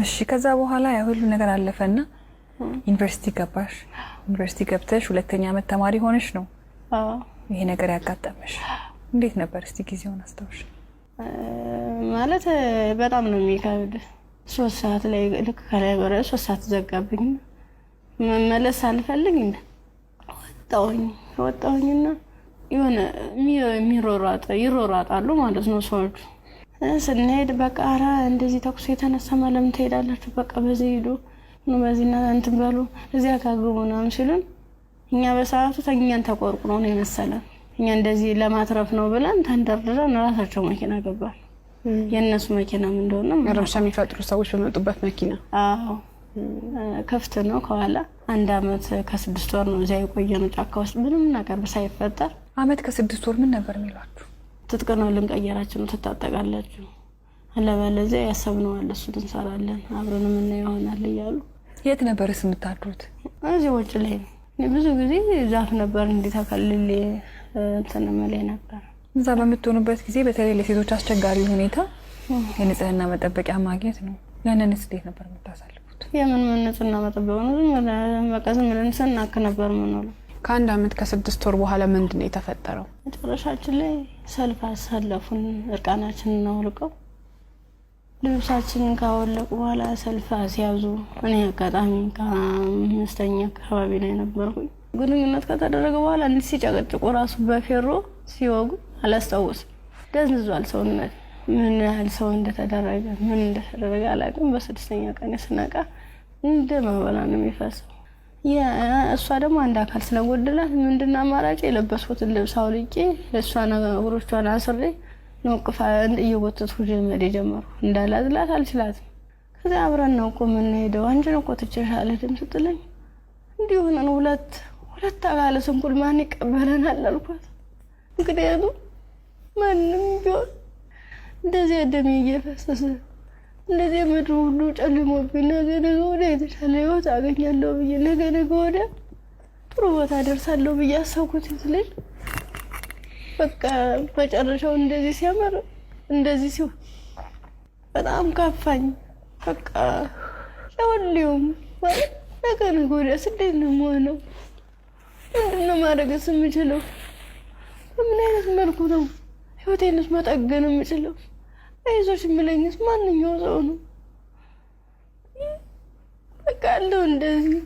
እሺ፣ ከዛ በኋላ ያ ሁሉ ነገር አለፈና ዩኒቨርሲቲ ገባሽ። ዩኒቨርሲቲ ገብተሽ ሁለተኛ ዓመት ተማሪ ሆነሽ ነው ይሄ ነገር ያጋጠመሽ። እንዴት ነበር እስቲ ጊዜውን አስታውሽ? ማለት በጣም ነው የሚከብድ። 3 ሰዓት ላይ ልክ ከላይ በረ 3 ሰዓት ዘጋብኝ። መመለስ አልፈልግ ወጣሁኝ። ወጣሁኝና የሆነ የሚሮሯጥ ይሮሯጣሉ ማለት ነው ሰዎቹ። ስንሄድ በቃ ኧረ እንደዚህ ተኩስ የተነሳ ለምን ትሄዳላችሁ? በቃ በዚህ ሂዱ፣ በዚህ እንትን በሉ፣ እዚያ ካግቡ ምናምን ሲሉን እኛ በሰዓቱ ተኛን ተቆርቁሮ ነው የመሰለን። እኛ እንደዚህ ለማትረፍ ነው ብለን ተንደርድረን ራሳቸው መኪና ገባን። የእነሱ መኪናም እንደሆነ ረብሻ የሚፈጥሩ ሰዎች በመጡበት መኪና። አዎ፣ ክፍት ነው ከኋላ። አንድ አመት ከ6 ወር ነው እዚያ የቆየነው ጫካ ውስጥ ምንም ነገር ሳይፈጠር። አመት ከ6 ወር ምን ነበር የሚሏችሁ? ትጥቅ ነው ልንቀየራችሁ ነው፣ ትታጠቃላችሁ፣ አለበለዚያ ያሰብነው አለ እሱን እንሰራለን አብረን የምናየው ይሆናል እያሉ። የት ነበርስ የምታድሩት? እዚህ ውጭ ላይ ነው። ብዙ ጊዜ ዛፍ ነበር እንዲህ ተከልሌ እንትን እምልህ ነበር። እዛ በምትሆኑበት ጊዜ በተለይ ለሴቶች አስቸጋሪ ሁኔታ የንጽህና መጠበቂያ ማግኘት ነው። ያንንስ እንዴት ነበር የምታሳልፉት? የምን ምን ንጽህና መጠበቅ ነው? ዝም ብለን በቃ ዝም ብለን ስናክ ነበር የምንውለው። ከአንድ አመት ከ6 ወር በኋላ ምንድን ነው የተፈጠረው? መጨረሻችን ላይ ሰልፍ አሰለፉን። እርቃናችንን አውልቀው ልብሳችንን ካወለቁ በኋላ ሰልፍ አስያዙ። እኔ አጋጣሚ ከአምስተኛ አካባቢ ላይ ነበርኩኝ። ግንኙነት ከተደረገ በኋላ እንዲህ ሲጨቀጭቁ ራሱ በፌሮ ሲወጉ አላስታውስም። ደንዝዟል ሰውነት። ምን ያህል ሰው እንደተደረገ ምን እንደተደረገ አላውቅም። በስድስተኛ ቀን ስነቃ እንደ መበላ ነው የሚፈሰው። እሷ ደግሞ አንድ አካል ስለጎደላት ምንድን አማራጭ የለበስኩትን ልብስ አውልቄ እሷን እግሮቿን አስሬ ነው ቅፋ እየጎተትኩ መሄድ የጀመርኩ። እንዳላዝላት አልችላትም። ከዚያ አብረን ነው እኮ የምንሄደው፣ አንቺን እኮ ትቼሽ አልሄድም ስትለኝ እንዲህ ሆነን ሁለት ሁለት አካለ ስንኩል ማን ይቀበለናል አልኳት። ምክንያቱም ማንም ቢሆን እንደዚያ ደሜ እየፈሰሰ እንደዚህ ምድሩ ሁሉ ጨልሞብኝ ነገ ነገ ወዲያ የተሻለ ህይወት አገኛለሁ ብዬ ነገ ነገ ወዲያ ጥሩ ቦታ ደርሳለሁ ብዬ አሰብኩት ልጅ በቃ መጨረሻው እንደዚህ ሲያምር እንደዚህ ሲሆን በጣም ከፋኝ። በቃ ለሁሉም ማለት ነገ ነገ ወዲያስ እንዴት ነው የምሆነው? ምንድን ነው ማድረግስ የምችለው? በምን አይነት መልኩ ነው ህይወቴንስ መጠገን የምችለው? አይዞሽ የሚለኝስ ማንኛው ሰው ነው? በቃ አለው እንደዚህ።